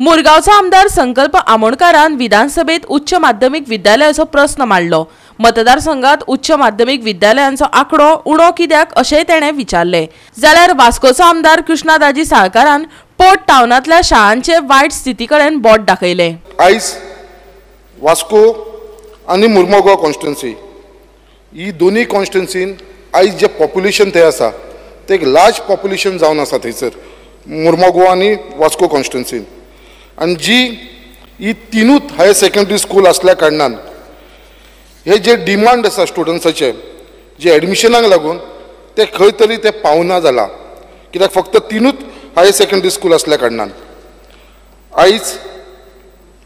मुरगांवचो आमदार संकल्प आमोणकारान विधानसभेत उच्च माध्यमीक विद्यालयाचो प्रस्न मांडलो. मतदारसंघात उच्च माध्यमीक विद्यालयांचो आंकडो उणो कित्याक अशेंय तेणें विचारलें. जाल्यार वास्कोचो आमदार कृष्णा दाजी साळकारान पोर्ट टावनांतल्या शाळांचे वायट स्थिती कडेन बोट दाखयलें. आयज वास्को आनी मुर्मगांव कॉन्स्टिट्युएन्सी ही दोनूय कॉन्स्टिट्युएन्सीन आयज जे पॉप्युलेशन थंय आसा ते एक लार्ज पॉप्युलेशन जावन आसा थंयसर मुर्मगांव आनी वास्को कॉन्स्टिट्युएन्सीन. आनी जी ही तिनूच हायर सेकंडरी स्कूल आसल्या कारणान हे जे डिमांड आसा स्टुडंट्साचे जे एडमिशनाक लागून ते खंय तरी ते पावना जाला, कित्याक फक्त तिनूच हायर सेकंडरी स्कूल आसल्या कारणान आयज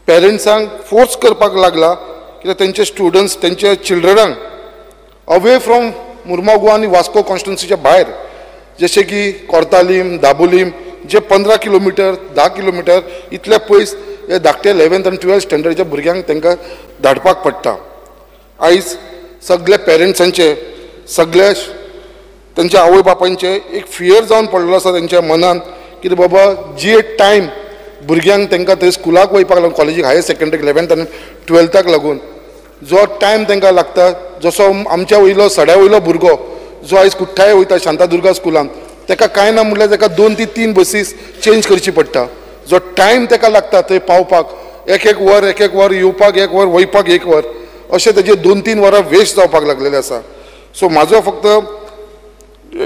पेरंट्सांक फोर्स करपाक लागला कित्याक तेंचे स्टुडंट्स तेंच्या चिल्ड्रनांक अवे फ्रॉम मुर्मगांव आनी वास्को कॉन्स्टिट्युएन्सीच्या भायर जशें की कोर्तालीम, दाबोलीम जे 15 किलोमिटर 10 किलोमिटर इतले पयस हे धाकटे 11th आनी 12th स्टँडर्डच्या भुरग्यांक तांकां धाडपाक पडटा. आयज सगल्या पेरंट्सांचे सगल्या तेंच्या आवय बापायंचे एक फियर जावन पडलेलो आसा तेंच्या मनान की बाबा जी एक टायम भुरग्यांक तांकां थंय स्कुलाक वयपाक लागून कॉलेजीक हायर सेकंडरीक 11th आनी 12थाक लागून जो टायम तांकां लागता, जसो आमच्या वयलो सड्या वयलो भुरगो जो आयज कुठ्ठाळे वयता शांतादुर्गा स्कुलान ताका कांय ना म्हणल्यार ताका 2 ते 3 बसीस चेंज करची पडटा. जो टायम ताका लागता थंय पावपाक एक एक वर, एक एक वर येवपाक, एक वर वयपाक, एक वर, अशें ताजे 2-3 वरां वेस्ट जावपाक लागलेलें आसा. सो म्हाजो फक्त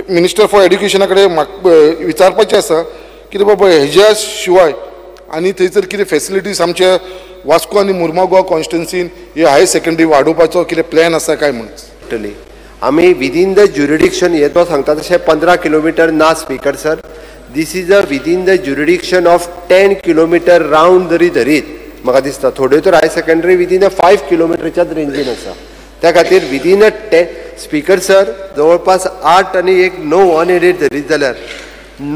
मिनिस्टर फॉर एड्युकेशना कडेन विचारपाचें आसा की बाबा हेज्या शिवाय आनी थंयसर कितें फेसिलिटीज आमच्या वास्को आनी मुर्मगांव कॉन्स्टिट्युएन्सीन ही हायर सेकंडरी वाडोवपाचो कितें प्लॅन आसा काय म्हणून. आमी विदीन the jurisdiction हे तो सांगता तशें 15 किलोमिटर ना speaker sir, this is a within the jurisdiction of 10 kilometre round जरी धरीत म्हाका दिसता थोड्यो तर हायर सेकंडरी विदीन अ 5 किलोमिटरच्याच रेंजीन आसा. त्या खातीर विदीन अ 10 स्पीकर सर जवळपास 8 आनी 1 9 अनएडेड धरीत जाल्यार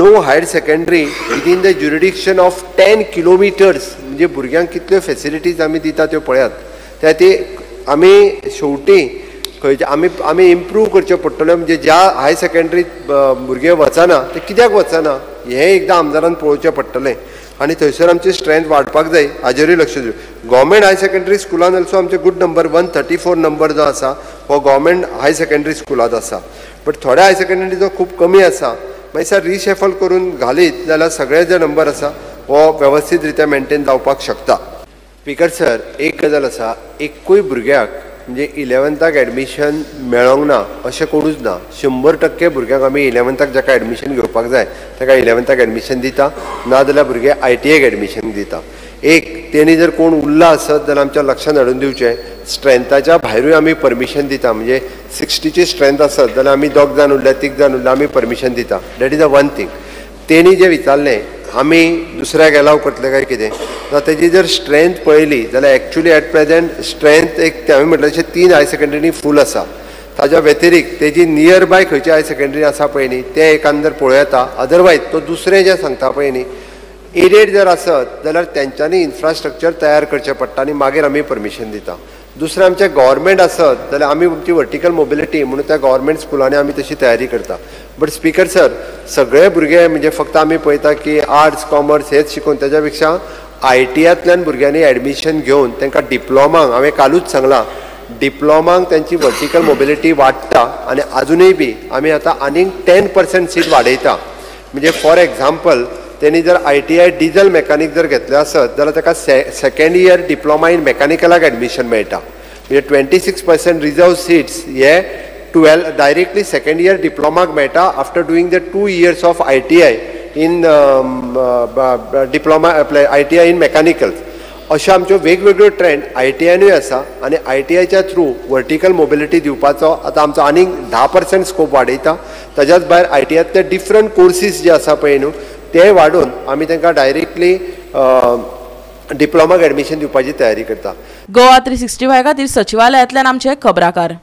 9 higher secondary within the jurisdiction of 10 kilometres म्हणजे भुरग्यांक कितल्यो फेसिलिटीज आमी दिता त्यो पळयात. त्या खातीर आमी शेवटी खंयचे आमी आमी इम्प्रूव करच्यो पडटल्यो म्हणजे ज्या हायर सेकंडरीत भुरगे वचना ते कित्याक वचना हें एकदां आमदारान पळोवचें पडटलें आनी थंयसर आमची स्ट्रेंथ वाडपाक जाय हाजेरूय लक्ष दिवं. गव्हर्मेंट हायर सेकंडरी स्कुलान ऑल्सो आमचे गुड नंबर 134 नंबर जो आसा हो गव्हर्मेंट हायर सेकंडरी स्कुलांत आसा, बट थोड्या हायर सेकंडरी जो खूब कमी आसा. मागीर सर रिशफल करून घालीत जाल्यार सगळे जे नंबर आसा हो वेवस्थीत रित्या मेनटेन जावपाक शकता. स्पीकर सर एक गजाल आसा, एकूय भुरग्याक म्हणजे 11थाक एडमिशन मेळोंक ना अशें कोणूच ना. 100% भुरग्यांक आमी 11थाक जाका एडमिशन घेवपाक जाय ताका 11थाक एडमिशन दिता, ना जाल्यार भुरगे ITIक एडमिशन दिता. एक तेणी जर कोण उरला आसत जाल्यार आमच्या लक्षांत हाडून दिवचें, स्ट्रेंथाच्या भायरूय आमी परमिशन दिता. म्हणजे 60ची स्ट्रेंथ आसत जाल्यार आमी 2 जाण उरल्या 3 जाण उरल्या आमी परमिशन दिता. That is a one thing. तेणी जें विचारलें आमी दुसऱ्याक एलाव करतले काय कितें, ना तेजी जर स्ट्रेंथ पळयली जाल्यार एक्चुली एट प्रेजेंट स्ट्रेंथ एक हांवें म्हटलें तशें 3 हायर सेकंडरी फूल आसा. ताज्या व्यतिरिक्त तेजी नियर बाय खंयची हायर सेकंडरी आसा पळय न्ही तें एकांदर पळोवं येता. अदरवायज तो दुसरें जें सांगता पळय न्ही एडेड जर आसत जाल्यार तेंच्यांनी इन्फ्रास्ट्रक्चर तयार करचें पडटा आनी मागीर आमी परमिशन दिता. दुसरें आमचें गव्हर्मेंट आसत जाल्यार आमी आमची वर्टिकल मोबिलिटी म्हणून त्या गव्हर्मेंट स्कुलांनी आमी तशी तयारी करता. बट स्पीकर सर सगळे भुरगे म्हणजे फक्त आमी पळयता की आर्ट्स कॉमर्स हेच शिकून तेज्या पेक्षा ITIंतल्यान भुरग्यांनी एडमिशन घेवन तांकां डिप्लोमाक, हांवें कालूच सांगलां, डिप्लोमाक तेंची वर्टिकल मोबिलिटी वाडटा आनी आजुनूय बी आमी आतां आनीक 10% सीट वाडयता. म्हणजे फॉर एग्जाम्पल तेणी जर ITI diesel mechanic जर घेतलें आसत जाल्यार ताका सेकेंड इयर डिप्लोमा इन मेकॅनिकलाक एडमिशन मेळटा. म्हणजे 26% रिजर्व सीट्स हे 12 डायरेक्टली सेकेंड इयर डिप्लोमाक मेळटा after doing the 2 years of ITI in diploma ITI in mechanical. अश्यो आमच्यो वेगवेगळ्यो ट्रेंड ITIनूय आसा आनी ITIच्या थ्रू वर्टिकल मोबिलिटी दिवपाचो आतां आमचो आनीक 10% स्कोप वाडयता. ताज्याच भायर ITIंतले डिफरंट कोर्सीस जे आसा पळय न्हू ते वाडोवन आमी तांकां डायरेक्टली डिप्लोमाक एडमिशन दिवपाची तयारी करता. गोवा 365 खातीर सचिवालयांतल्यान आमचे खबराकार.